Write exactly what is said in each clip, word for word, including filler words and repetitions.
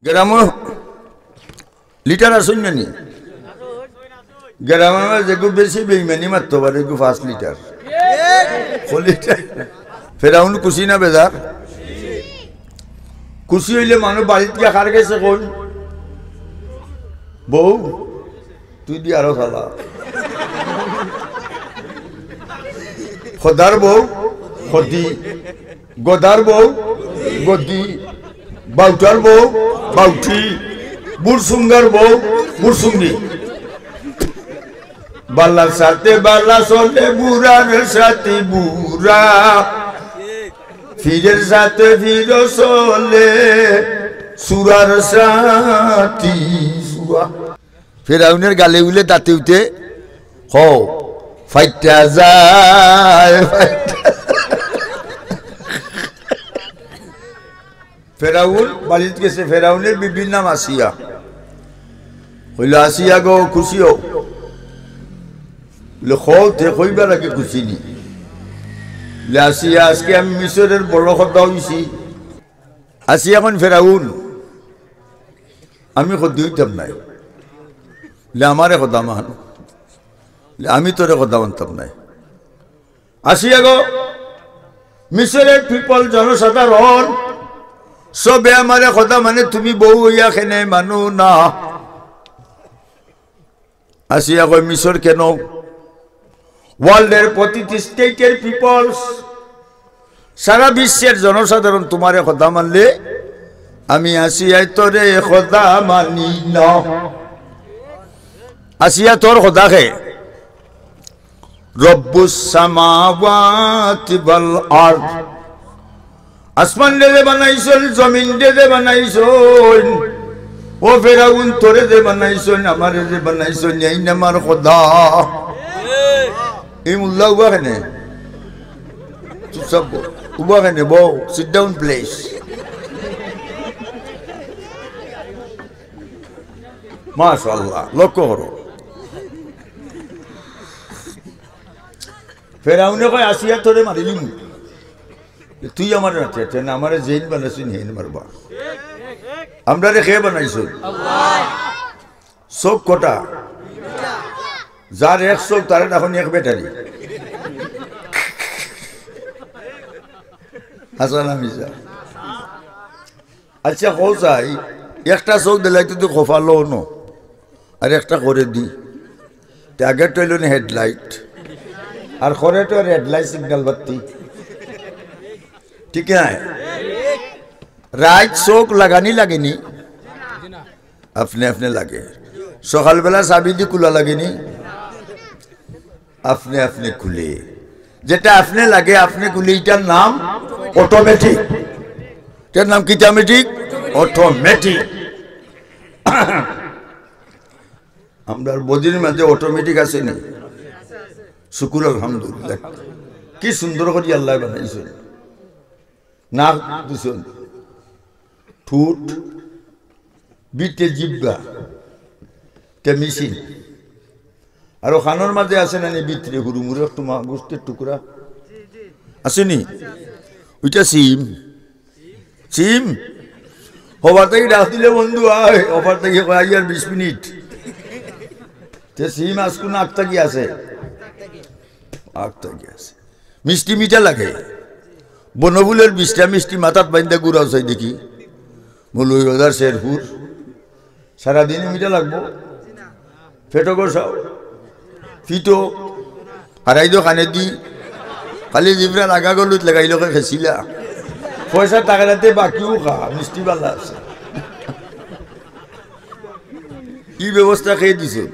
গ্রামো লিটার আছইন না নি? গ্রামর মাঝে যেগু বেশি বেইমানি মাততো পারে, এগু পাঁচ লিটার। ক লিটার? ফেরাউন খুশি না বেজার? খুশি অইলে মানুষ বাড়িত গিয়া কার গেছে কইন? বউ, তুই দি আরো চালা। খদার বউ, খদি। গদার বউ, গদি। বাউটার বউ, বাউটি। বুড়সুঙ্গার বউ, বুড়সুঙ্গি। বালার সাথে বালা চলে, বুড়ার সাথে বুড়া। ফিরের সাথে ফিরো চলে, সুরার সাথে সুরা। ফেরাউনের গালে উলে দাঁতে উঠে, হো, ফাইটা যায়, ফাইটা। ফেরাউন বাড়িত গেছে, ফেরাউনের বিবির নাম আসিয়া। কইল, "আসিয়া গো, খুশি হও।" বলে, "হও, তে কইবার আগে খুশি নি।" বলে, "আসিয়া, আজকে আমি মিশরের বড় খদা অইছি।" আসিয়া কইন, "ফেরাউন, আমি খদি অইতাম নায়।" বলে, "আমারে খদা মান।" বলে, "আমি তোরে খদা মানতাম নায়।" আসিয়া গো, মিশরের people, জনসাধারণ, সবে আমারে খদা মানে, তুমি বউ অইয়া কেনে মানো না? আসিয়া কয়, "মিশর কেন, world-এর প্রতিটি state-এর peoples, সারা বিশ্বের জনসাধারণ তোমারে খদা মানলে আমি আসিয়ায় তোরে খদা মানি না।" আসিয়া, তোর খদা কে? রব্বুস সামাওয়াতি ওয়াল আরদ। আসমানরে যে বানাইছইন, জমিনরে যে বানাইছইন, ও ফেরাউন, তোরে যে বানাইছইন, আমারে যে বানাইছইন, এইন আমার খদা। এই মোল্লা উবা কেনে? চুপচাপ বও। উবা কেনে? বও। Sit down, please. মাশাআল্লাহ, লক্ষ্য করো। ফেরাউনে কয়, "আসিয়া, তোরে মারিলিমু।" "তুই আমারে না, তে, তে না, আমারে যেইন বানাইছইন, হেইন মারবা।" আমরারে কে বানাইছইন? চোখ কটা? যার এক চোখ, তারে এখন এক ব্যাটারি। হাছা না মিছা? আচ্ছা, কও চাই, একটা চোখ দিলাইতে তো কপালো ন, আর একটা করেদি। তে আগেরটা অইলো নি headlight, আর করেরটা red light signal বাত্তি। ঠিক না? রাইত চোখ লাগানি লাগেনি? আপনে আপনে লাগে। সকালবেলা চাবি দি খুলা লাগেনি? আপনে আপনে খুলে। যেটা আপনে লাগে, আপনে খুলে, এটার নাম automatic। এটার নাম কিতা? Automatic। আমরার bodyর মাঝে automatic আছে নি? শুকুর আলহামদুলিল্লাহ। কি সুন্দর করি আল্লায় বানাইছইন। নাক দিছইন, ঠুট, ভিতরে জিব্বা, তে মেশিন। আর ও কানর মাঝে আছে না নি ভিতরে হুরুমুরু একটু মা-, গোস্তের টুকরা? আছে নি? ওইটা সিম। সিম? হবার থাকি ডাক দিলে বন্ধু আয়, হবার থাকি কয়, "আই আর বিশ মিনিট।" তে সিম আজকু নাক থাকি আছে। আগ থাকি আছে। মিষ্টি মিঠা লাগে। বনফুলের বিশটা মিষ্টি মাথাত বাইন্দা ঘুরাও চাই দেখি। মৌলভীবাজার, শেরপুর। সারাদিন মিঠা লাগবো। পেটো ঘষাও। ফিটো। হারাই দো কানে দি। খালি জিব্রা লাগা গলুত লাগাইল কে খেছিলা। পয়সা টাকা রাতে বাকিও খা, মিষ্টি বালা আছে। ই ব্যবস্থা কে দিছে?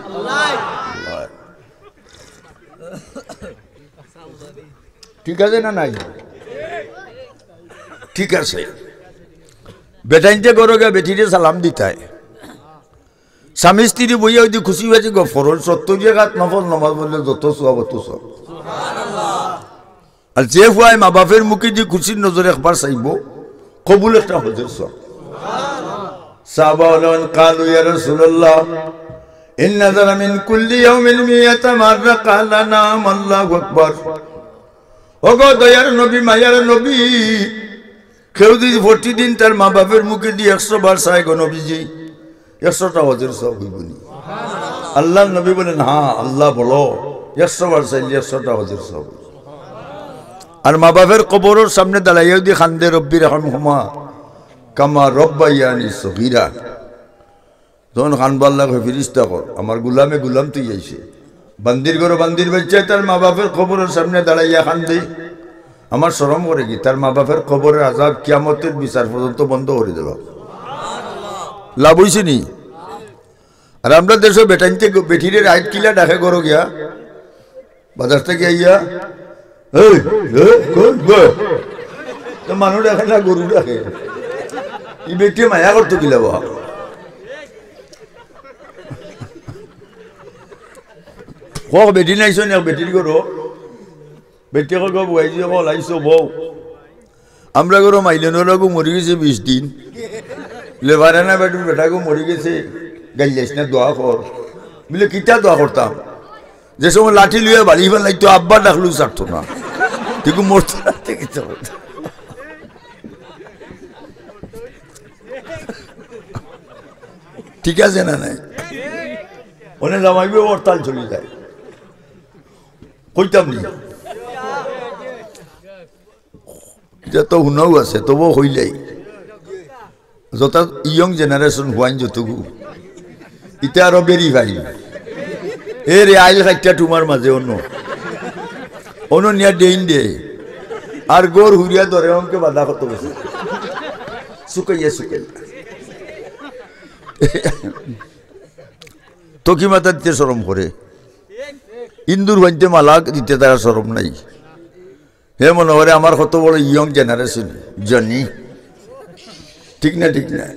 ঠিক আছে না নাই? ঠিক আছে। বেটাইন্তে ঘরো গিয়া বেটিরে সালাম দিতায়। স্বামী স্ত্রী বইয়া অইদি খুশি বাসি গফ করইন, সত্তর রাকাত নফল নামাজ পড়লে যত সওয়াব অত সওয়াব। আর যে পুয়ায় মা বাপের মুখেদি খুশির নজরে একবার চাইবো, কবুল একটা হজের সওয়াব। সাহাবা বলেন, "কালু ইয়া রাসূলুল্লাহ, ইন্না নাযারা মিন কুল্লি ইয়াউমিন মিয়াতা মাররা।" ক্বালা, "নাম।" আল্লাহু আকবার। ওগো দয়ার নবী, মায়ার নবী, কেউ যদি প্রতিদিন তার মা বাপের মুখেদি একশো বার চায় গো নবীজি, একশোটা হজের সওয়াব অইবো নি? আল্লাহর নবী বলেন, "হ্যাঁ, আল্লাহ বলো, একশো বার চাইলে একশোটা হজের সওয়াব অইবো।" আর মা বাপের কবরর সামনে দাঁড়াইয়া যদি কান্দে, "রব্বির হামহুমা কামা রব্বাইয়ানি সগীরা।" তখন কান্দবার লাগি ফিরিস্তা কর, আমার গুলামে গুলাম তুই আইছে। বান্দির ঘরো বান্দির বাইচ্চায় তার মা বাপের কবরর সামনে দাঁড়াইয়া কান্দে, আমার শরম করে কি? তার মা বাপের কবরর আজাব কিয়ামতর বিচার পর্যন্ত বন্ধ করি দিল। লাভ অইছে নি? আর আমরার দেশো বেটাইন্তে গ-, বেটিরে রাইত কিলা ডাকে ঘরো গিয়া, বাজার থাকি আইয়া, "এই, এ, কই বে?" তো মানুষ ডাকে না, গরু ডাকে। ই বেটিয়ে মায়া করতো কিলা বা? কও বেটি নাইছো নি, বেটির ঘরো। বেটিয়ে কয়, "গো বুয়াইজি, কও লাইছো বও।" আমরার ঘরো মাইলেন ওরা গো মরি গেছে বিশ দিন। লেবারে না বেটুর বেটা গো মরি গেছে, গাইল যাইস না, দোয়া কর। বলে, "কিতা দোয়া করতাম?" যে সময় লাঠি লইয়া বাড়ি ফেলাইতো, আব্বা ডাকলেও ছাড়তো না। দেখো মরতো না, দেখি তো। ঠিক আছে না নাই? ওনে জামাইবে হরতাল চলি যায়। কইতাম নি? ইটা তো হুনাও আছে, তবুও কইলাই। যত young generation হুয়াইন যতগু, ইতা আরো বেরি ভাই। এ রে আইল খাইটা তোমার মাঝে অন্য। অন্য নিয়া ডেইন দে। আর গোর হুরিয়া ধরে অঙ্কে বাধা কত বসে। শুকাইয়া শুকাইয়া। তো কি মাথা দিতে শরম করে? ইন্দুর ভাইতে মালা দিতে তারা শরম নাই। হে মনে করে আমার কত বড় young generation, জনি। ঠিক না, ঠিক না?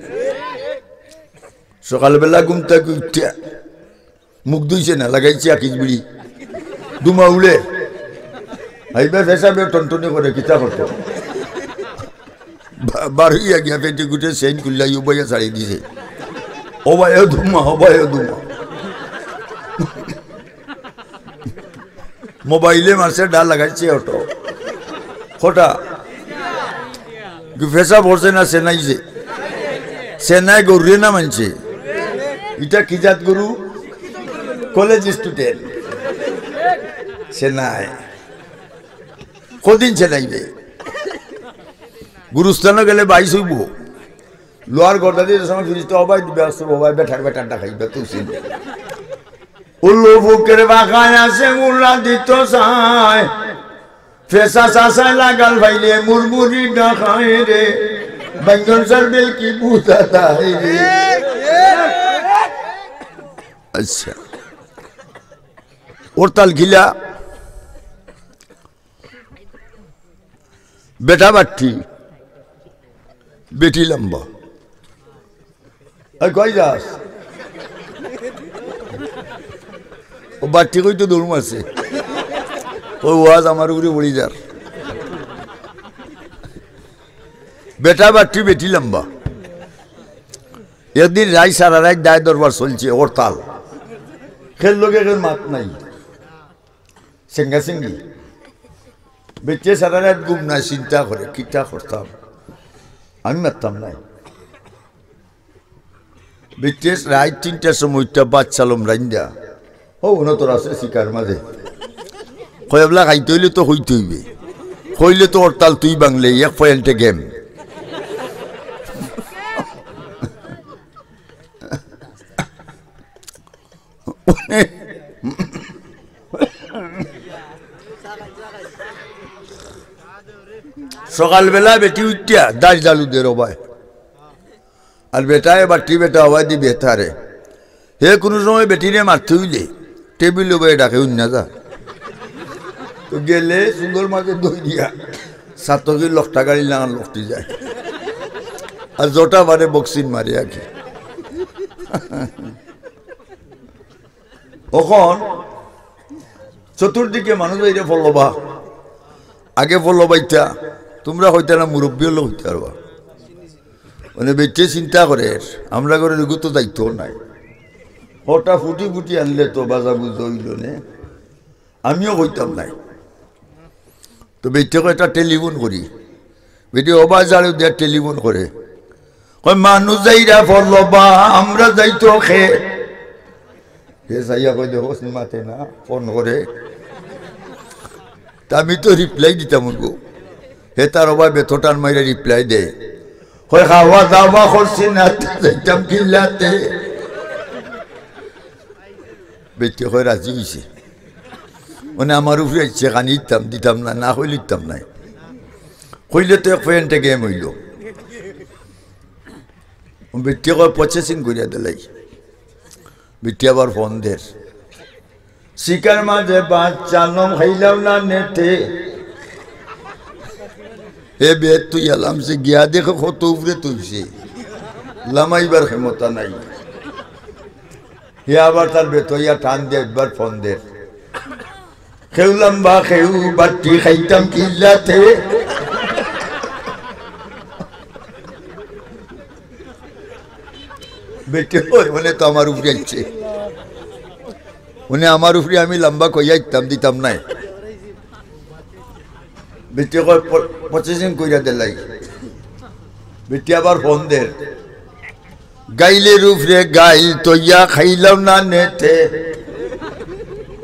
সকালবেলা ঘুম থাকি উঠিয়া মুখ ধুইছে না, লাগাইছে আকিজ বিড়ি, ধুমা উড়ে। আইবা ফেসাবে টনটনি করে, কিতা করতো? বা-, বার হইয়া গিয়া পেটিকুটে চেইন খুললা, ইউ বইয়া ছাড়ি দিছে। ও ভাই, ও ধুমা, ও ভাই, ও ধুমা। মোবাইলে মারছে, ডাল লাগাইছে অটো। কটা? কি ফেসা পড়ছে না সেনাইছে? সেনাই গরুরে না মানছে। ইটা কি জাত গরু? College student। সেনাই। কদিন সেনাইবে? গুরুস্থানো গেলে বাইশ হইব। লোয়ার গর্দা দিয়ে সময় ফিরিস্তা হবাই দিবে, আসতে হবাই বেটার বেটার ডাকাইবে, তুই চিনবে। উল্লু ফুকের বাঁকায় আছে, উল্লা দিত চায়। ফেসা চাচায় লাগাল ভাইলে মুরমুরি ডাকায় রে। ব্যঞ্জন স্যার বেল কি বুঝা তাই রে। আচ্ছা। হরতাল কিলা? বেটা বাট্টি, বেটি লম্বা। এই কই যাস? ও বাট্টি কই তো দৌড় মারছে। ও ওয়াজ আমার উপরে পড়ি যার। বেটা বাট্টি, বেটি লম্বা। একদিন রাইত সারা রাইত দায় দরবার চলছে, হরতাল। খের লগে খের মাত নাই। সেঙ্গা সেঙ্গি। বেটিয়ে সারা রাইত ঘুম নাই, চিন্তা করে, কিতা করতাম? আমি মারতাম নাই। বেটিয়ে রাইত তিনটার সময় উঠা ভাত চালম রাইন্দা। ও, উনো তোর আছে শিকার মাঝে। কয়, "এবলা খাইতে হইলে তো হইতে হইবে। কইলে তো হরতাল তুই বাংলে, এক পয়েন্টে গেম।" সকালবেলা বেটি উঠিয়া দাস দালু দে রবায়। আর বেটায় বাট্টি বেটা হওয়া দি বেতারে। হে কোনো সময় বেটিরে মারতে হইলে টেবিল ওবায় ডাকে উন্না যা। তো গেলে সুন্দর মাঝে দই দিয়া সাতকি লকটা গাড়ি লাগান লকটি যায়। আর জটা বারে বক্সিং মারে আর কি। অখন চতুর্দিকে মানুষ এই যে ফলবা, আগে ফলবাইতা, তোমরা হইতা না, মুরব্বী হলে হইতে পারবা। মানে বেটিয়ে চিন্তা করে, আমরা করে এগু তো দায়িত্ব নাই। হঠাৎ ফুটি ফুটি আনলে তো বাজা বুঝ হইল নে, আমিও হইতাম নাই। তো বেটিয়ে কয়, "একটা টেলিফোন করি।" বেটি ওবা ঝাড়ু দিয়া টেলিফোন করে, কয়, "মানুষ যাইরা পড়লো বা, আমরা যাইতো খে।" হে চাইয়া কয়, "দেখো, সিনেমাতে না, ফোন করে।" তা আমি তো রিপ্লাই দিতাম গো। হে তার ওবা বেতটান মাইরা রিপ্লাই দেয়, কয়, "খাওয়া দাওয়া করছি না, যাইতাম কিল্লাতে।" বেটি কয়, "রাজি হইছে।" মানে আমার উপরে আইছে, খানি দিতাম, দিতাম না, না কইলে দিতাম নাই। কইলে তো এক পয়েন্টে গেম হইল। বেটি কয়, "প্রসেসিং করিয়া দিলাই।" বেটি আবার ফোন দের, "শিকার মাঝে বাচ্চা নম খাইলাম না নেটে।" এ বেত তুই আলামছে গিয়া দেখে কত উপরে তুইছে, লামাইবার ক্ষমতা নাই। হে আবার তার বেতইয়া টান দে, একবার ফোন দে। "খেউ লম্বা, খেউ বাটি, খাইতাম কিল্লাতে।" বেটি কয়, "মানে তো আমার উপরে আইছে, মানে আমার উপরে আমি লম্বা কইয়া আইতাম, দিতাম নাই।" বেটি কয়, "প-, প্রসেসিং কইরা দিলাই।" বেটি আবার ফোন দের, "গাইলের উপরে গাইল তইয়া খাইলাম না নেটে।"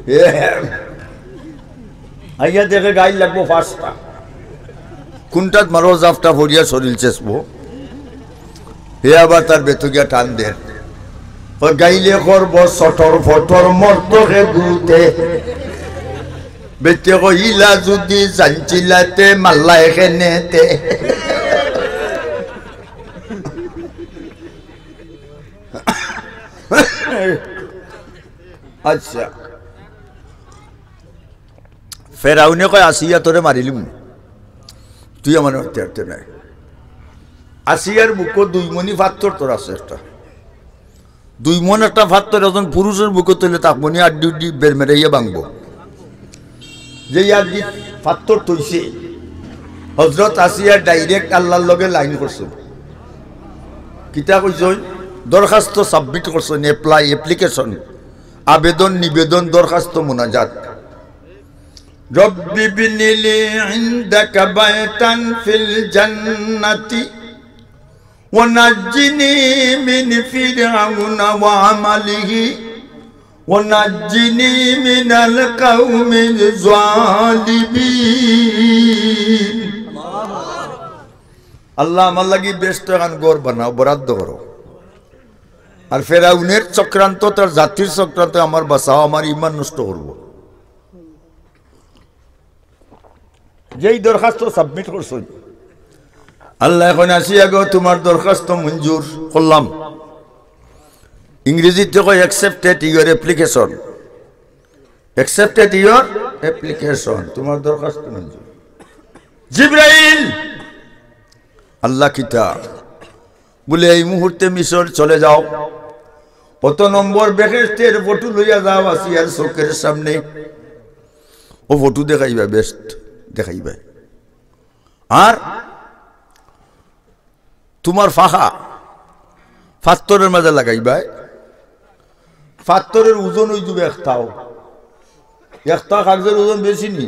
এ, আইয়া দেখে গাইল লাগবো পাঁচটা। কোনটাত মারো জাফটা ফড়িয়া শরীর চেসবো। হে আবার তার বেতগিয়া টান দের, "ও গাইলে করবো সটর ফটর মর্ত হে গুতে।" বেটি কয়, "ইলা যদি জানছিলাতে মাল্লা এখানেতে।" আচ্ছা, ফেরাউনে কয়, "আসিয়া তোরে মারিলিমু, তুই আমার মারতে পারতে নাই।" আসিয়ার বুকো দুই মনি ফাত্তর তোর আছে একটা। দুই মন একটা ফাত্তর একজন পুরুষের বুকো তইলে তাক মনি আড্ডি উড্ডি বের মেরাইয়া ভাঙবো। যে ইয়ার দি ফাত্তর তইছে, হজরত আসিয়া ডাইরেক্ট আল্লাহর লগে লাইন করছে। কিতা কইছইন? দরখাস্ত সাবমিট করছইন, অ্যাপ্লাই, অ্যাপ্লিকেশন, আবেদন, নিবেদন, দরখাস্ত, মোনাজাত। "রব্বি বিনিলি ইনদাকা বাইতান ফিল জান্নাতি ওয়া নাজ্জিনি মিন ফিরআউনা ওয়া আমালিহি ওয়া নাজ্জিনি মিনাল কাউমিজ জালিমিন।" আল্লাহ, আমার লাগি বেহেস্তো এখান ঘর বানাও, বরাদ্দ করো। আর ফেরাউনের চক্রান্ত, তার জাতির চক্রান্ত আমার বাঁচাও, আমার ইমান নষ্ট করবো। যেই দরখাস্ত সাবমিট করছইন, আল্লাহ এখন আসিয়া গো, তোমার দরখাস্ত মঞ্জুর করলাম। ইংরেজিতে কয়, "Accepted your application, accepted your application", তোমার দরখাস্ত মঞ্জুর। জিব্রাইল, আল্লাহ কিতা বলে, "এই মুহূর্তে মিশর চলে যাও, অত নম্বর বেহেশতের ফটো লইয়া যাও, আসিয়ার চোখের সামনে ও ফটো দেখাইবা, বেহেশত দেখাইবা। আর তোমার ফাখা ফাত্তরের মাঝে লাগাইবায়, ফাত্তরের ওজন অই দিবে একটাও, একটা কাগজের ওজন বেশি নি।"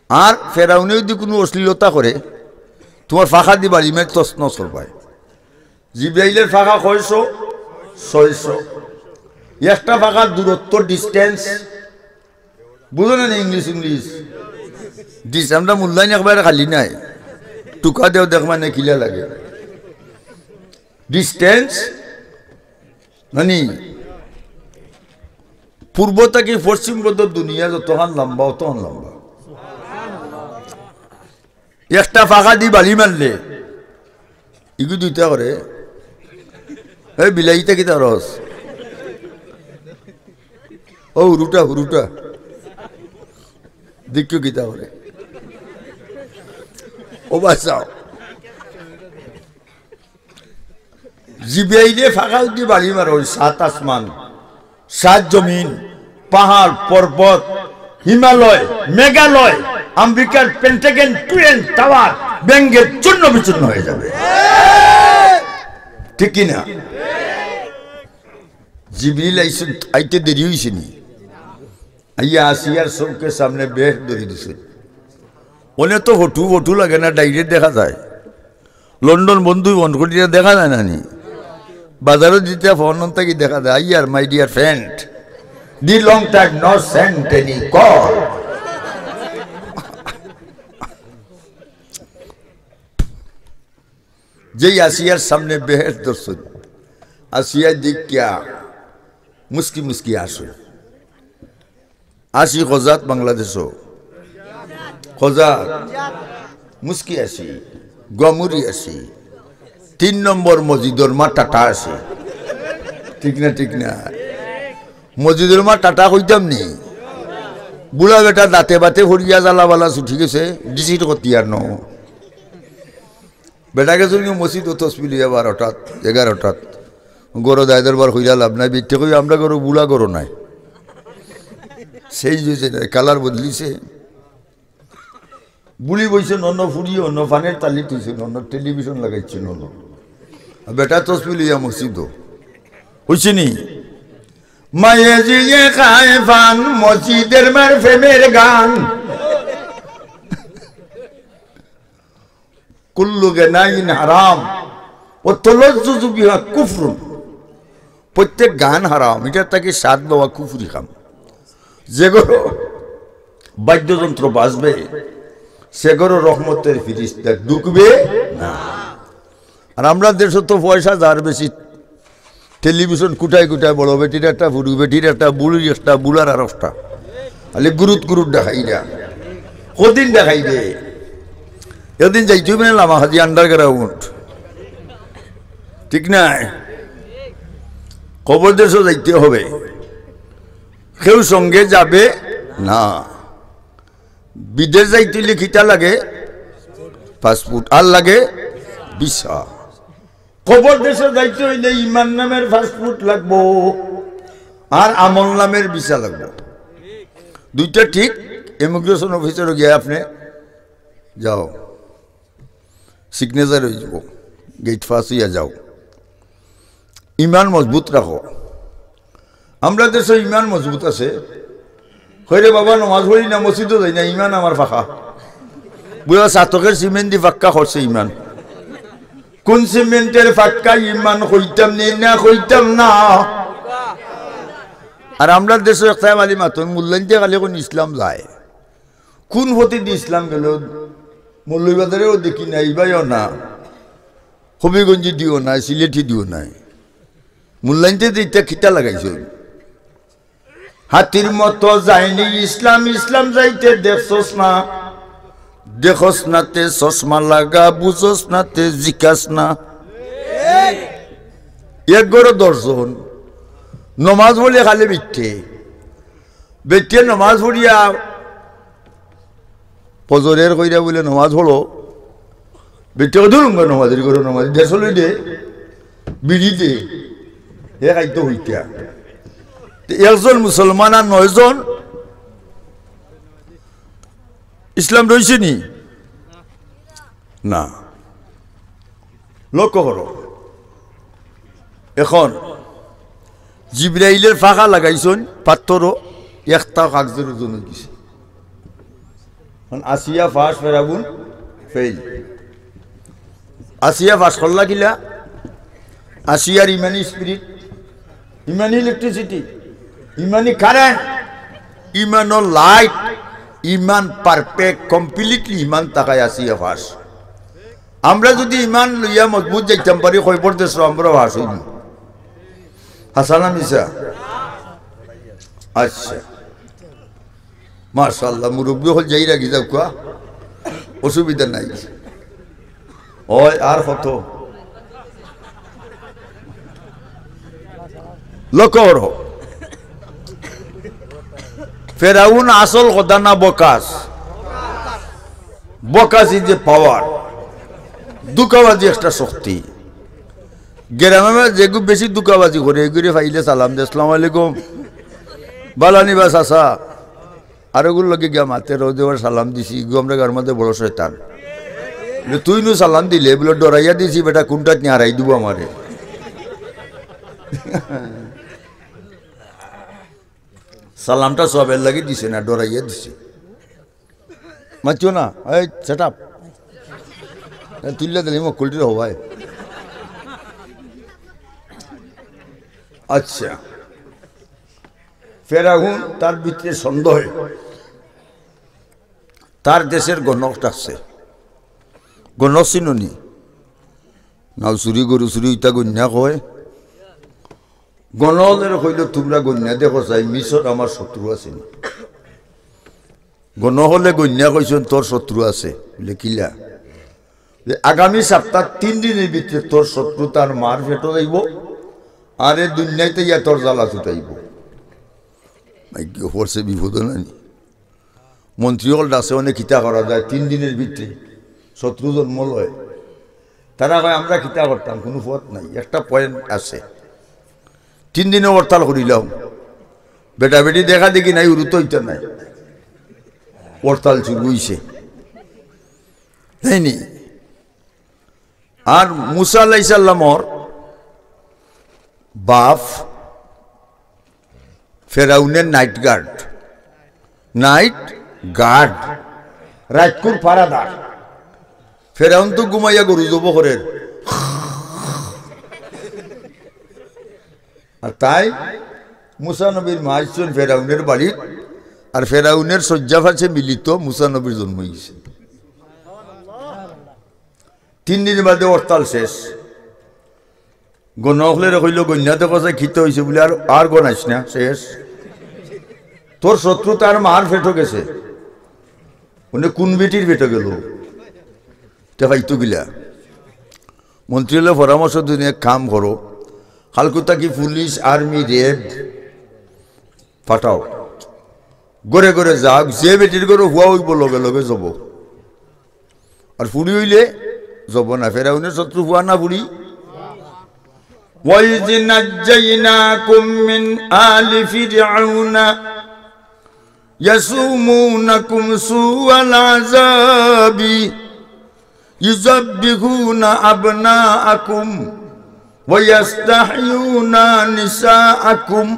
আর ফেরাউনে যদি কোনো অশ্লীলতা করে, তোমার ফাখা দি বাড়ি মেরে তছনছ করবায়। জিব্রাইলের ফাখা কয়শো? ছয়শো। একটা ফাখার দূরত্ব, ডিস্টেন্স, বুঝো না নি ইংলিশ? ইংলিশ ডিস-, আমরা মূল্যায়ন একবারে খালি নাই, টুকা দেও দেখ মানে কিলা লাগে। ডিস্টেন্স মানে পূর্ব থাকি পশ্চিম পর্যন্ত দুনিয়া যতখান লম্বা, অতখান লম্বা। একটা ফাখা দি বাড়ি মারলে ইগু দুইটা করে। এই বিলাইতে কিতা রস? ও হুরুটা, হুরুটা। দেখিও কিতা করে। ও বাঁচাও। জিব্রাইলে ফাখা দি বাড়ি মারো, ওই সাত আসমান, সাত জমিন, পাহাড়, পর্বত, হিমালয়, মেঘালয়, আমেরিকার পেন্টাগন টুয়েন টাওয়ার ভেঙে চূর্ণ বিচূর্ণ হয়ে যাবে। ঠিক কি না? জিবরিল আইছইন, আইতে দেরি হইছে নি? আইয়া আসিয়ার চউখর সামনে বেহেশত ধরি দিছইন। অনে তো ফটো, ফটো লাগে না, direct দেখা যায়। লন্ডন বন্ধু বন্ধ করিয়া দেখা যায় না নি? বাজারো দিতে ফোন থাকি দেখা যায়, "I are my dear friend, the long time no send any call." যেই আসিয়ার সামনে বেহেশত ধরছইন, আসিয়া দেখিয়া মুস্কি মুস্কি আসে। আসি খোজাত বাংলাদেশো। খোজাত মুস্কি আসি, গমুরি আসি। তিন নম্বর মসজিদর মা টাটা আসি। ঠিক না, ঠিক না? মসজিদর মা টাটা কইতাম নি? বুড়া বেটা দাঁতে বাতে ফড়িয়া জ্বালা বালা ছুটি গেছে, ডিসির খতিয়ার ন। বেটা গেছইন গি মসজিদো তসবি লইয়া বারোটাত, এগারোটাত। ঘরো দায় দরবার কইরা লাভ নাই, বেটিয়ে কইবা, "আমরার ঘরো বুড়া ঘরো নাই।" সেই যে যে কালার বদলিছে। বুড়ি বইছে নন, ফুড়ি অন, ফানের তালি তুইছে নন, টেলিভিশন লাগাইছে নন। আর বেটা তসবি লইয়া মসজিদো। অইছে নি? মায়ে জিয়ে খায় ফান, মসজিদের মার প্রেমের গান। কুল্লু গেনাইন হারাম, ও তলজ্জুজু বিহা কুফরুন। প্রত্যেক গান হারাম, ইটার থাকি স্বাদ লওয়া কুফরি কাম। যে ঘরো বাদ্যযন্ত্র বাজবে, সে ঘরো রহমতের ফিরিস্তা ঢুকবে না। আর আমরার দেশো তো পয়সা যার বেশি, টেলিভিশন কুটায় কুটায় বড় বেটির একটা, ফুড়ু বেটির একটা, বুড়ির একটা, বুড়ার আর একটা। খালি গুরুত গুরুত দেখাইরা। কদিন দেখাইবে? এদিন যাইতে অইবো না লামা হাজি আন্ডারগ্রাউন্ড। ঠিক নায়? কবর দেশো যাইতে হবে। কেউ সঙ্গে যাবে না। বিদেশ যাইতে অইলে কিতা লাগে? পাসপোর্ট। আর লাগে ভিসা। কবর দেশো যাইতে অইলে ইমান নামের পাসপোর্ট লাগবো, আর আমল নামের ভিসা লাগবো। দুইটা ঠিক, ইমিগ্রেশন অফিসারো গিয়া আপনে যাও, সিগনেচার অইযিবো, গেট পাস অইয়া যাও। ইমান মজবুত রাখো। আমরার দেশো ইমান মজবুত আছে। কইরে বাবা, নমাজ পড়ি না, মসজিদো যাই না, ইমান আমার পাকা। বুড়া চাতকের সিমেন্ট দি পাক্কা করছে ইমান। কোন সিমেন্টের পাক্কা ইমান কইতাম নি না, কইতাম না। আর আমরার দেশো একটা বালি মাতন, মূল্যায়ন দিয়া খালি কোন ইসলাম যায়। কোন পথে দি ইসলাম গেল? মৌলভীবাজারেও দেখি না, ইবাইও না, হবিগঞ্জে দিও না, সিলেটি দিও না। মূল্যায়ন দিয়া ইটা কিতা লাগাইছে? হাতির মতো যায়নি ইসলাম, ইসলাম যাইতে দেখছস না, দেখস না তে চশমা লাগা, বুঝস না তে জিকাস না। এক ঘরো দশজন, নমাজ পড়ে খালি বেটিয়ে, বেটিয়ে নমাজ পড়িয়া ফজরের কইরা বুলে নমাজ পড়ো, বেটিয়ে কয়, "দূর উঙ্গা নমাজের ঘরো নমাজ, দেড়শো লই দে, বিড়ি দে, হে খাইতো হইতা।" তে একজন মুসলমান আর নয়জন ইসলাম রইছে নি? না। লক্ষ্য করো, এখন জিব্রাইলের ফাঁকা লাগাইছইন পাত্তরও, একটা কাগজের ওজন অই গেছে। এখন আসিয়া পাস, ফেরাউন ফেইল। আসিয়া পাস করলা কিলা? আসিয়ার ইমানি স্পিরিট, ইমানি ইলেকট্রিসিটি, ইমানি কারেন্ট, ইমানর লাইট, ইমান পারফেক্ট, কমপ্লিটলি ইমান থাকায় আসিয়া পাস। আমরা যদি ইমান লইয়া মজবুত যাইতাম পারি, কবর দেশো আমরা পাস অইমু। হাছা না মিছা? আচ্ছা, মাশাআল্লাহ, মুরব্বি অকল যাইরা গি যাউক্কা, অসুবিধা নাই। অয় আর কত? লক্ষ্য করো, ফেরাউন আসল কথা না বকাস? বকাস is a power, ধোঁকাবাজি একটা শক্তি। গ্রামে যেগু বেশি ধোঁকাবাজি করে, এগুরে পাইলে সালাম দে, "আসসালামু আলাইকুম, বালা নি বা চাচা।" আর ওগুর লগে গিয়া মাতে, "রোজ দেওয়ার সালাম দিছি, ইগু আমরার গাঁওর মাঝে বড় শয়তান।" বলে, "তুই নু সালাম দিলে?" বলে, "ডরাইয়া দিছি বেটা, কুনটাত নি হারাই দিবো আমারে।" সালামটা সওয়াবের লাগি দিছে না, ডরাইয়া দিছে। মাতিও না, এই সেট আপ। তুইল্লা দিলে মক্কলটির হবায়। আচ্ছা, ফেরাউন তার ভিতরে সন্দেহ, তার দেশের গণক ডাকছে। গণক চিনো নি? নাও চুরি গরু চুরি ইতা গইন্যা কয়। গণকরে কইল, "তুমরা গইন্যা দেখো চাই, মিশর আমার শত্রু আছে নি?" গণকরে গইন্যা কইছইন, "তোর শত্রু আছে।" বুলে, "কিলা?" যে আগামী সপ্তাহ তিন দিনের ভিতরে তোর শত্রু তার মার পেটো যাইবো, আর এ দুনিয়াইতে ইয়া তোর জ্বালা ছুটাইবো। ভাগ্য পড়ছে বিপদ নানি। মন্ত্রী অকল ডাকছে, অনে কিতা করা যায়, তিন দিনের ভিতরে শত্রু জন্ম লয়। তারা কয়, "আমরা কিতা করতাম, কুনু পথ নাই, একটা পয়েন্ট আছে, তিন দিনে হরতাল করিলাম, বেটা বেটি দেখা দেখি নাই, উরুতো ইতা নাই, হরতাল শুরু হইছে।" তাই নি? আর মুসা আলাইহিস সালামর বাপ ফেরাউনের নাইট গার্ড, নাইট গার্ড, রাইতকুর পাহারাদার। ফেরাউন তো ঘুমাইয়া গরু জবো করের। আর তাই মুসা নবীর মা আইছইন ফেরাউনের বাড়িত, আর ফেরাউনের শয্যা পাশে মিলিত মুসা নবীর জন্ম হইছে। তিন দিন বাদে হরতাল শেষ। গণকরে কইল, "গইন্যা দেখো চাই কিতা হইছে?" বুলে, "আর, আর গনাইস না, শেষ। তোর শত্রু তার মার পেটো গেছে।" মানে কুন বেটির পেটো গেল? তে পাইতো কিলা? মন্ত্রী অকলে পরামর্শ দিন, "এক কাম করো, কালকু থাকি পুলিশ, আর্মি, র‍্যাব পাঠাও, ঘরে ঘরে যাক, যে বেটির ঘরো পুয়া অইবো লগে লগে জবো।" আর ফুড়ি অইলে জবো না। ফেরাউনের শত্রু পুয়া না ফুড়ি? وإذ نجيناكم من آل فرعون يسومونكم سوء العذاب يذبحون أبناءكم ويستحيون نساءكم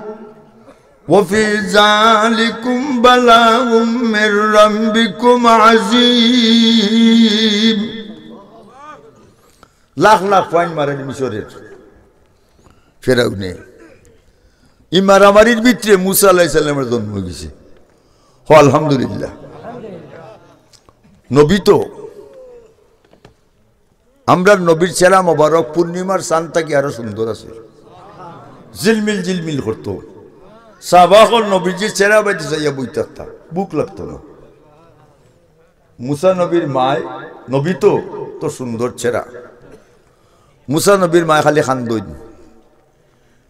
وفي ذلكم بلاء من ربكم عظيم। লাখ লাখ ফাইন মারের মিশরের ফেরাউনে। ই মারামারির ভিতরে মুসা আলাইহিস সালামের জন্ম হয়ে গেছে। হো, আলহামদুলিল্লাহ। নবী তো আমরার নবীর চেহারা মোবারক পূর্ণিমার চান থাকি আরো সুন্দর আছে, ঝিলমিল ঝিলমিল করতো। সাহাবা অকল নবীজির চেহারা বাইতে চাইয়া বই থাকতা, ভুক লাগতো না। মুসা নবীর মায়, নবী তো, তো সুন্দর চেহারা। মুসা নবীর মায় খালি কান্দইন,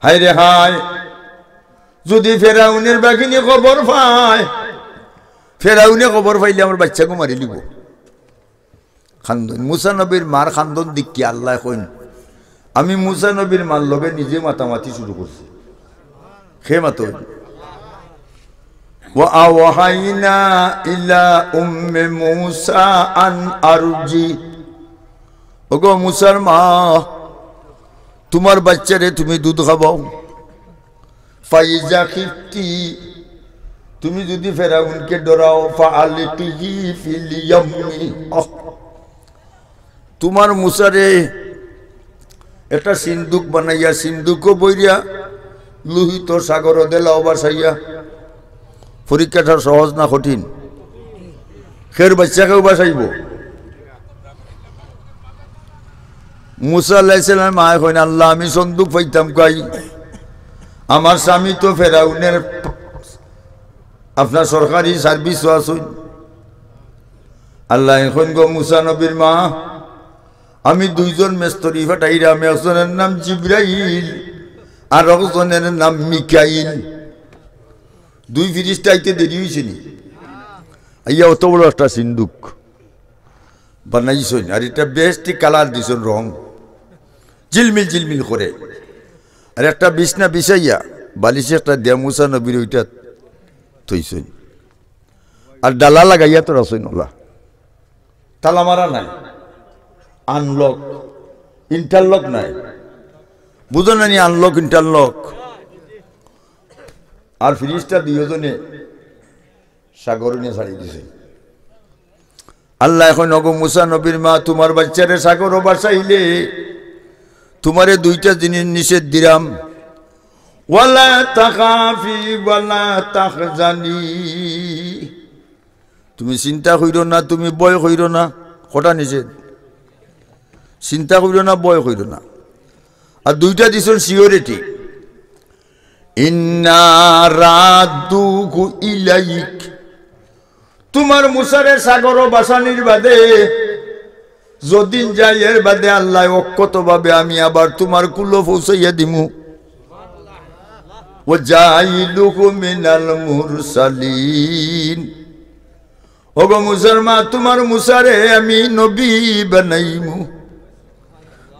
"হায় রে হায়, যদি ফেরাউনের বাঘিনী খবর পায়, ফেরাউনে খবর পাইলে আমার বাচ্চাকে মারি লিব।" কান্দন, মুসা নবীর মার কান্দন দেখিয়া আল্লায় কইন, "আমি মুসা নবীর মার লগে নিজে মাতামাতি শুরু করছি।" কে মাতইন? وأوحينا إلى أم موسى أن أرضعيه। ওগো মুসার মা, তুমার বাইচ্চারে তুমি দুধ খাবাও। فإذا خفت, তুমি যুদি ফেরাউনকে ডরাও, فألقيه في اليم। আহ, তুমার মুসারে একটা সিন্দুক বানাইয়া, সিন্দুকো বইরিয়া লোহিত সাগরো দেলাও বাসাইয়া। পরীক্ষাটা সহজ না কঠিন? কেউর বাইচ্চাকেও বাসাইবো? মুসা আলাইহিস সালাম মায় কইন, "আল্লাহ, আমি সন্দুক পাইতাম কই? আমার স্বামী তো ফেরাউনের আপনার সরকারি সার্ভিসও আছইন।" আল্লায় কইন, "গো মুসা নবীর মা, আমি দুইজন মেস্তরি পাঠাইরাম, একজনের নাম জিব্রাইল, আর একজনের নাম মিকাইল।" দুই ফিরিস্তা আইতে দেরি হইছে নি? আইয়া অত বড় একটা সিন্দুক বানাইছইন, আর এটা বেহেশতি কালার দিছইন, রং ঝিলমিল ঝিলমিল করে, আর একটা বিছনা বিছাইয়া বালিশ একটা দিয়া মুসা নবীর ওইটা থইছইন, আর ডালা লাগাইয়া তো রাখছইন ওলা। তালা মারা নাই, আনলক, ইন্টারলক নাই, বুঝো না নি? Unlock, interlock. আর ফিরিস্তা দুইজনে সাগরে নিয়া ছাড়ি দিছে। আল্লায় কইন, ওগো মুসা নবীর মা, তুমার বাইচ্চারে সাগরো ভাসাইলে তুমারে দুইটা জিনিস নিষেধ দিরাম, ওয়ালা তাখাফি ওয়ালা তাহজানি। তুমি চিন্তা কইরো না, তুমি ভয় কইরো না। কটা নিষেধ? চিন্তা কইরো না, ভয় কইরো না। আর দুইটা দিছইন সিওরিটি, ইন্না রাদ্দুহু ইলাইক। তুমার মুসারে সাগরো ভাসানির বাদে যদিন যাই, এর বাদে আল্লায় অক্ষতভাবে আমি আবার তুমার কুলো পৌঁছাইয়া দিমু। ওয়া জাইলুহু মিনাল মুরসালিন। ওগো মুসার মা, তুমার মুসারে আমি নবী বানাইমু।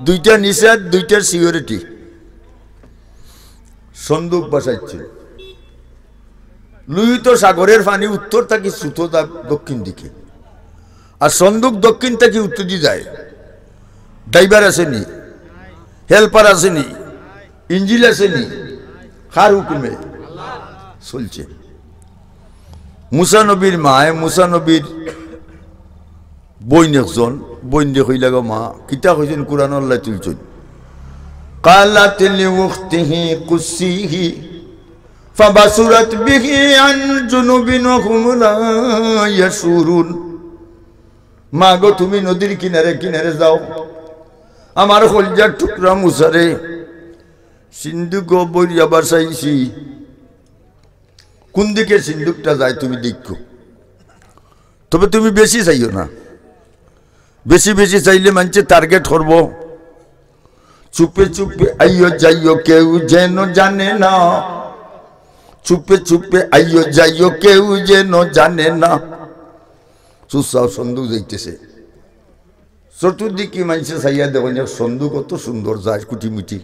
দুইটা নিষেধ, দুইটার সিওরিটি। সন্দুক ভাসাইছে। লুহিত সাগরের পানি উত্তর থাকি ছুটো দক্ষিণ দিকে, আর সন্দুক দক্ষিণ থাকি উত্তর দি যায়। ড্রাইভার আছে নি? হেল্পার আছে নি? ইঞ্জিন আছে নি? কার হুকুমে চলছে? মুসা নবীর মায়, মুসা নবীর বইন একজন, বইনরে কইলা, গো মা, কিতা কইছইন কুরআনো আল্লায় তুলছইন। قالت لأخته قصيه فبصرت به عن جنب وهم لا يشعرون। মা গো, তুমি নদীর কিনারে কিনারে যাও, আমার কইলজার টুকরা মুসারে সিন্দুকো ভরিয়া ভাসাইছি। কুন দিকে সিন্দুকটা যায় তুমি দেখো, তবে তুমি বেশি চাইও না। বেশি বেশি চাইলে মানষে টার্গেট করবো। চুপে চুপে আইও যাইও কেউ যেন জানে না, চুপে চুপে আইও যাইও কেউ যেন জানে না। চুপচাপ সন্দুক যাইতেছে। চতুর্দিকে মানষে চাইয়া দেখইন, সন্দুক অত সুন্দর যায় কুটিমুটি।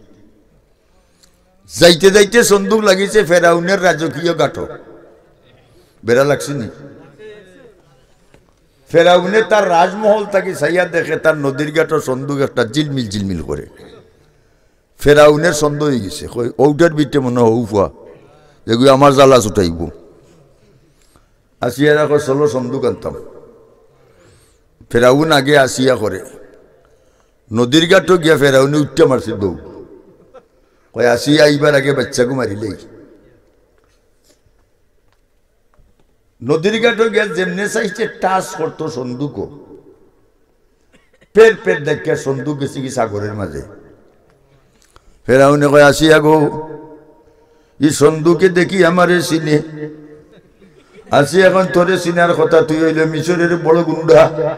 যাইতে যাইতে সন্দুক লাগিছে ফেরাউনের রাজকীয় ঘাটো। বেড়া লাগছে নি? ফেরাউনে তার রাজমহল থাকি চাইয়া দেখে, তার নদীর ঘাটো সন্দুক একটা ঝিলমিল ঝিলমিল করে। ফেরাউনের সন্দেহ অইগেছে, কয়, "অউটার ভিতরে মনে হয় হউ ফুয়া, এগু আমার জ্বালা ছুটাইবো।" আসিয়ারে কয়, "চলো সন্দুক আনতাম।" ফেরাউন আগে আসিয়া করে, নদীর ঘাটো গিয়া ফেরাউনে উঠতে মারছে দৌড়। কয়, "আসিয়া, এইবার আগে বাইচ্চাগু মারিলেই।" নদীর ঘাটো গিয়া যেমনে চাইছে টাচ করতো সন্দুকো, পের পের দেখিয়া সন্দুক গেছে কি সাগরের মাঝে। ফেরাউনে কয়, "আসিয়া গো, ই সন্দুকে দেখি আমারে চিনে।" আসিয়া কইন, "তোরে চিনার কথা, তুই অইলে মিশরের বড় গুন্ডা,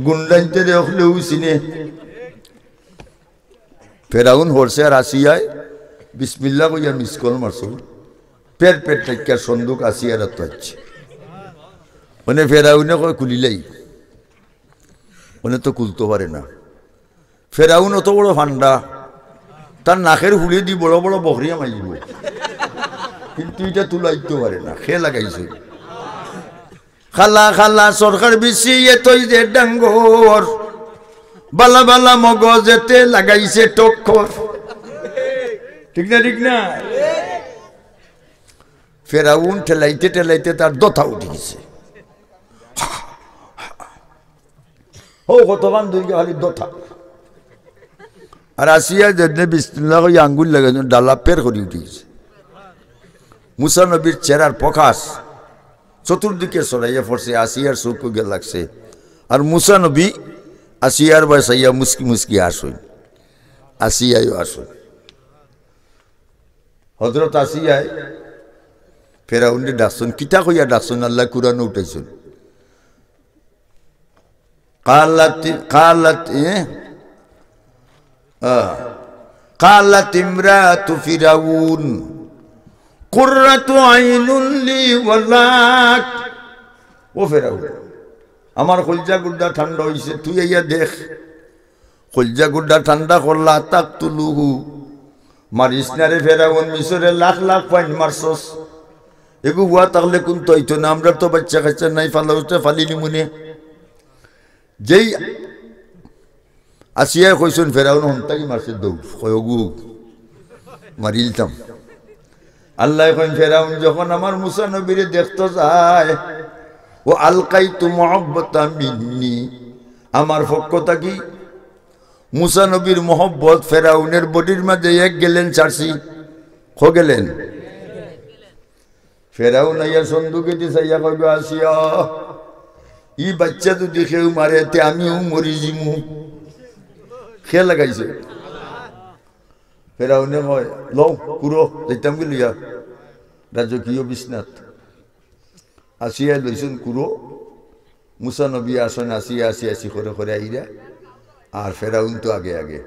গুন্ডাইন্তরে অকলেউ চিনে।" ফেরাউন হরছে আর আসিয়ায় বিসমিল্লা কইয়া মিস কল মারছে। পের পের দেখিয়া সন্দুক আসিয়ার আতো আইছে। মানে ফেরাউনে কয়, "খুলিলাই।" মানে তো খুলতো পারে না। ফেরাউন অত বড় ফান্ডা, তার নাকের হুড়েদি বড় বড় বকরিয়া মারিবো, কিন্তু ইটা তুলাইতো পারে না। কে লাগাইছে? খালা খালা সরকার বিসি এতই যে ডাঙ্গর, বালা বালা মগজ এতে লাগাইছে টক্কর। ঠিক না, ঠিক না? ফেরাউন ঠেলাইতে ঠেলাইতে তার দথা উঠি গেছে। হো, কতখান দূর গিয়া খালি দথা। আর আসিয়া যেদিনে বিসমিল্লা কইয়া আঙ্গুল লাগাইছে, ডালা পের করি উঠি গেছে। মুসা নবীর চেহারার প্রকাশ চতুর্দিকে ছড়াইয়া পড়ছে, আসিয়ার চউখো গিয়া লাগছে। আর মুসা নবী আসিয়ার বায় চাইয়া মুচকি মুচকি হাসইন, আসিয়ায়ও হাসইন। হজরত আসিয়ায় ফেরাউনরে ডাকছইন, কিতা কইয়া ডাকছইন, আল্লায় কুরআনো উঠাইছইন। কালাত, কালাত, এ? আ, কালাত ইমরাতু ফিরাউন, কুররাতু আইনুন লি ওয়া লাক। ও ফেরাউন, আমার কইলজা গুড্ডা ঠান্ডা অইছে, তুই আইয়া দেখ। কইলজা গুড্ডা ঠান্ডা করলা, তাকতুলুহু। মারিস না রে ফেরাউন, মিশরে লাখ লাখ ফাইন মারছস। এগু হুয়া থাকলে কুন্তা অইতো না, আমরার তো বাইচ্চা কাইচ্চা নাই, ফালা উঠে ফালি নিমুনে। যেই আসিয়ায় কইছইন, ফেরাউন হন থাকি মারছে দৌড়, কয়, "ওগু, মারিলতাম।" আল্লায় কইন, ফেরাউন যখন আমার মুসা নবীরে দেখতো যায়, ওয়া আলকাইতু মুহাব্বাতা মিন্নি, আমার পক্ষ থাকি মুসা নবীর মহব্বত ফেরাউনের বডির মাঝে এক গ্যালন ছাড়ছি। ক গ্যালন? ফেরাউন আইয়া সন্দুকেদি চাইয়া কইবো, "আসিয়া, ই বাইচ্চা যুদি কেউ মারে, তে আমিও মরি যিমু।" কে লাগাইছে? ফেরাউনে কয়, "লও, কুরো, যাইতাম গি লইয়া রাজকীয় বিছনাত।" আসিয়ায় লইছইন কুরো, মুসা নবী আছইন, আসিয়া আসি আসি করে করে আইরা, আর ফেরাউন তো আগে আগে।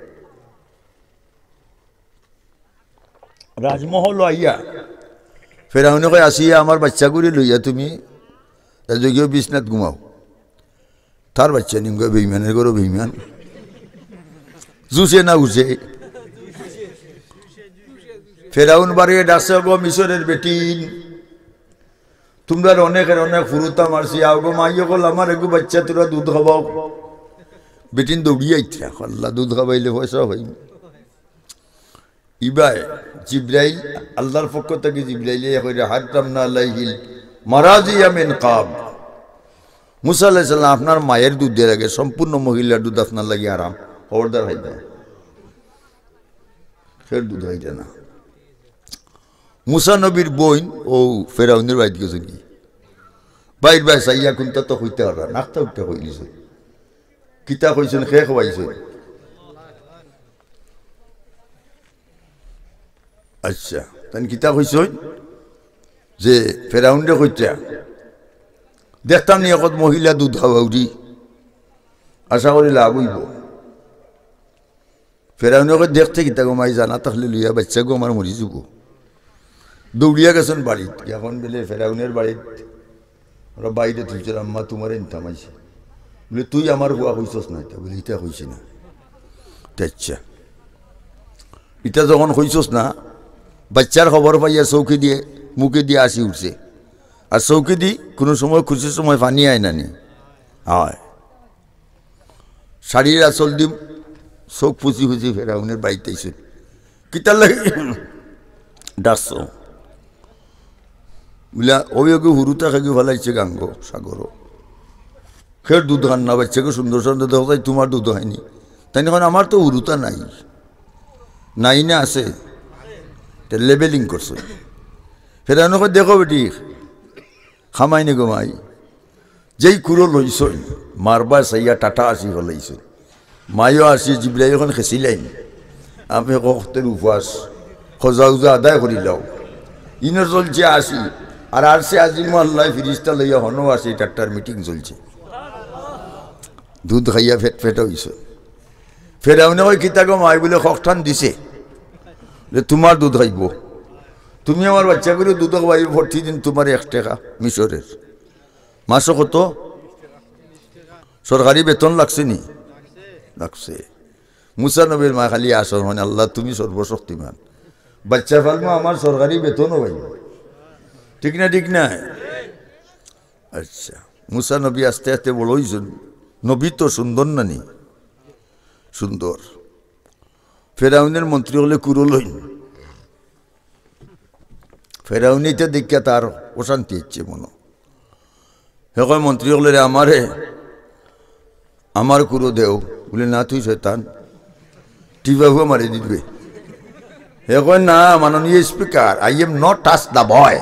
রাজমহল আইয়া ফেরাউনে কয়, "আসিয়া, আমার বাইচ্চাগুরে লইয়া তুমি রাজকীয় বিছনাত ঘুমাও।" তার বাইচ্চা নি, বেইমানের ঘরো বেইমান। জুসে না উসে। ফেরাউন বাড়িয়ে ডাকছে, "গো মিশরের বেটিন, তুমরার অনেকের অনেক ফুরুতা মারছি, আও গো মাই অকল, আমার এগু বাইচ্চা তুরা দুধ খাবাও।" বেটিন দৌড়িয়া আইতরা, "আল্লাহ, দুধ খাবাইলে পয়সা অইবো।" ইবায় জিব্রাইল, আল্লাহর পক্ষ থাকি জিব্রাইলে কইরা, "হাররামনা আলাইহিল মারাজিয়া মিন কাবল।" মুসা আলাইহিস সালাম, আপনার মায়ের দুধের আগে সম্পূর্ণ মহিলার দুধ আপনার লাগি হারাম, খবরদার খাইবা না। ফের দুধ খাইতা না। মুসা নবীর বইন অউ ফেরাউনের বাড়িত গেছইন গি। বাইর বায় চাইয়া কুন্তা তো কইতা পাররা না, নাকটা উঠা কইলিছইন। কিতা কইছইন, কে কওয়াইছইন? আচ্ছা, তাইন কিতা কইছইন? যে ফেরাউনরে কইতা, "দেখতাম নি একত মহিলা দুধ খাওয়াউরি, আশা করি লাভ অইবো।" ফেরাউনে কয়, "দেখতে কিতা গো মাই, জানা থাকলে লইয়া, বাইচ্চাগু আমার মরি যিবো।" দৌড়িয়া গেছইন বাড়িত। অখন বেলে ফেরাউনের বাড়িত ওরা বাইরে তুলছে, "আম্মা, তুমারে নিতাম আইছি।" বলে, "তুই আমার ফুয়া কইছস না ইতা?" বলে, "ইতা কইছি না।" তে আচ্ছা, ইতা যখন কইছস না, বাইচ্চার খবর পাইয়া চউখেদি, মুখেদি হাসি উঠছে। আর চউখেদি কুনু সময় খুশির সময় পানি আয় না নি? অয়। শাড়ির আঁচল দি চউখ ফুছি ফুছি ফেরাউনের বাড়িত আইছইন। "কিতার লাগি ডাকছো?" বুলে, "অউ এগু হুরুতা কেগু ফালাইছে গাঙ্গো, সাগরো। কেউর দুধ খার না, বাইচ্চাগু সুন্দর সুন্দর দেখো, তাই তুমার দুধ খায়নি।" তাইন কইন, "আমার তো হুরুতা নাই।" নাই না আছে? তে লেবেলিং করছে। ফেরাউনে কয়, "দেখো বেটি, খামাই নি গো মাই।" যেই কুরো লইছইন, মারবা চাইয়া টাটা আসি ফালাইছইন। মাইও আসি, জিব্রাইল অখন খেছিলাইন। আপনে কখতের উপাস, খোজা উজা আদায় করিলাও। ইনো চলছে আসি, আর আরশে আজিমো আল্লায় ফিরিস্তা লইয়া হনো আসি, টাট্টার মিটিং চলছে। দুধ খাইয়া ফেট ফেট অইছে। ফেরাউনে কয়, "কিতা গো মাই?" বুলে, "খকটান দিছে যে তুমার দুধ খাইবো। তুমি আমার বাইচ্চাগুরে দুধ খাওয়াইবো, প্রতিদিন তুমারে এক টেকা মিশরের।" মাসো কত? সরকারি বেতন লাগছে নি? লাগছে। মুসা নবীর মায় খালি আশা, মানে, "আল্লাহ, তুমি সর্বশক্তিমান। বাইচ্চা ফালমু, আমার সরকারি বেতনও পাইমু।" ঠিক না, ঠিক না? আচ্ছা, মুসা নবী আস্তে আস্তে বড় অইছইন। নবী তো সুন্দর না নি? সুন্দর। ফেরাউনের মন্ত্রী অকলে কুরো লইন। ফেরাউনে ইতা দেখিয়া তার অশান্তি অইছে মনো। হে কয়, "মন্ত্রী অকলরে, আমারে, আমার কুরো দেও।" বুলে, "না, তুই শয়তান, টিপা ফুয়া মারি দিবে।" হে কয়, "না, মাননীয় speaker, I am not touch the boy।"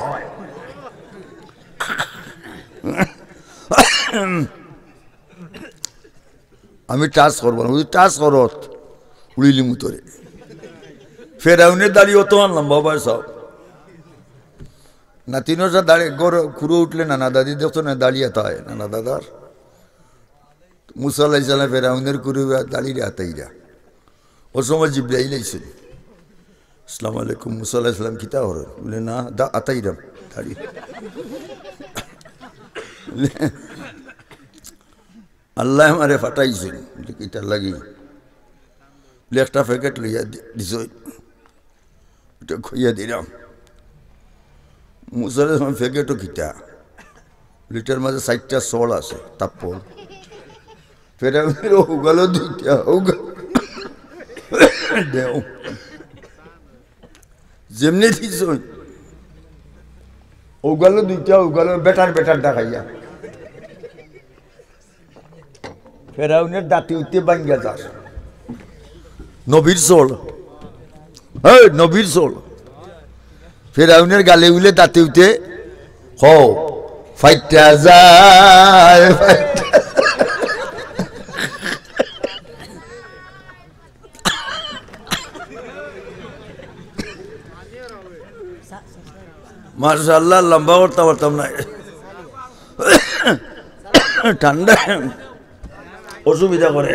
আমি টাচ করবো না, যদি টাচ করত, উড়িলিমু তোরে। ফেরাউনের দাড়ি অতখান লম্বা ভাই সাব। নাতিনর যা দাড়ি, গর-, কুরো উঠলে নানা দাদি দেখতো না, দাড়ি আতায় নানা দাদার। মুসা আলাইহিস সালাম ফেরাউনের কুরো দাড়িরে আতাইরা। অউ সময় জিব্রাইল আইছইন। "আসসালামু আলাইকুম।" মুসা আলাইহিস সালাম কিতা করেন? বুলে, "না, দা-, আতাইরাম দাড়ি।" আল্লায় আমারে পাঠাইছইন, বুলে, "কিতার লাগি?" বুলে, "একটা প্যাকেট লইয়া দি-, দিছইন, ইটা খুলিয়া দিরাম।" মুসা আলাইহিস সালাম, "প্যাকেটো কিতা?" বুলে, "ইটার মাঝে চাইরটা সল আছে, তাপ্পল।" ফেরাউনের অউ গালো দুইটা, অউ গালো দেও। যেমনে দিছইন, অউ গালো দুইটা, অউ গালো বেটার, বেটার দেখাইয়া। ফেরাউনের দাঁতে উঠতে ভাঙ্গা যার। নবীর চল। এই নবীর চল। ফেরাউনের গালে উলে দাঁতে উঠতে। কও। ফাইটা যায়, ফাইটা। মাশাআল্লাহ, লম্বা করতাম পারতাম না। ঠান্ডা অসুবিধা করে।